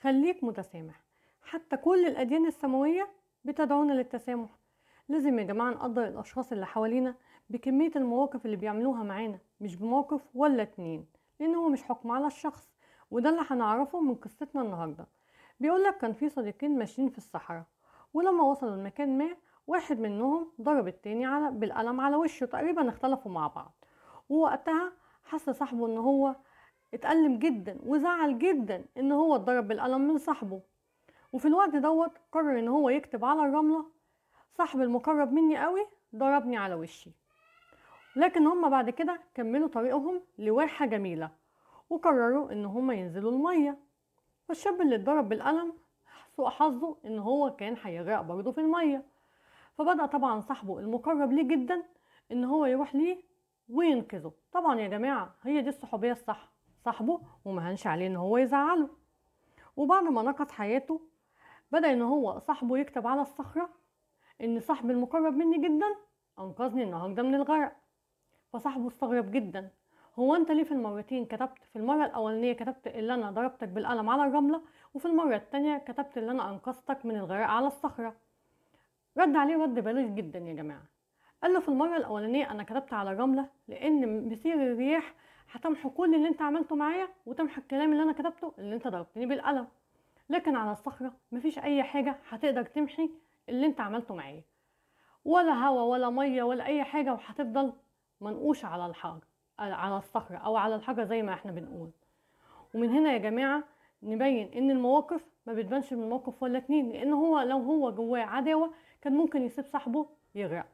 خليك متسامح. حتى كل الأديان السماوية بتدعونا للتسامح. لازم يا جماعة نقدر الأشخاص اللي حوالينا بكمية المواقف اللي بيعملوها معانا، مش بموقف ولا اتنين، لأن هو مش حكم على الشخص. وده اللي هنعرفه من قصتنا النهاردة. بيقولك كان في صديقين ماشيين في الصحراء، ولما وصلوا لمكان ما واحد منهم ضرب التاني بالقلم على وشه، تقريبا اختلفوا مع بعض. ووقتها حس صاحبه ان هو اتألم جدا وزعل جدا ان هو اتضرب بالقلم من صاحبه. وفي الوقت دوت قرر ان هو يكتب على الرملة: صاحب المقرب مني قوي ضربني على وشي. لكن هما بعد كده كملوا طريقهم لواحة جميلة، وقرروا ان هما ينزلوا المية. فالشاب اللي اتضرب بالقلم سوء حظه ان هو كان هيغرق برضه في المية. فبدأ طبعا صاحبه المقرب ليه جدا ان هو يروح ليه وينقذه. طبعا يا جماعة هي دي الصحوبية الصح، صاحبه وما هنش عليه ان هو يزعله. وبعد ما نقص حياته بدأ ان هو صاحبه يكتب على الصخرة ان صاحبي المقرب مني جدا انقذني النهارده من الغرق. فصاحبه استغرب جدا، هو انت ليه في المرتين كتبت؟ في المرة الاولانية كتبت اللي انا ضربتك بالقلم على الرملة، وفي المرة التانية كتبت اللي انا انقذتك من الغرق على الصخرة. رد عليه رد بالغ جدا يا جماعة، قال له في المرة الاولانية انا كتبت على الرملة لان مسير الرياح هتمحو كل اللي انت عملته معايا وتمحو الكلام اللي انا كتبته اللي انت ضربتني بالقلم، لكن على الصخرة مفيش اي حاجة هتقدر تمحي اللي انت عملته معايا، ولا هوا ولا مية ولا اي حاجة، وهتفضل منقوشة على الحجر، على الصخرة او على الحجر زي ما احنا بنقول. ومن هنا يا جماعة نبين ان المواقف ما بتبانش من موقف ولا اتنين، لان هو لو هو جواه عداوة كان ممكن يسيب صاحبه يغرق.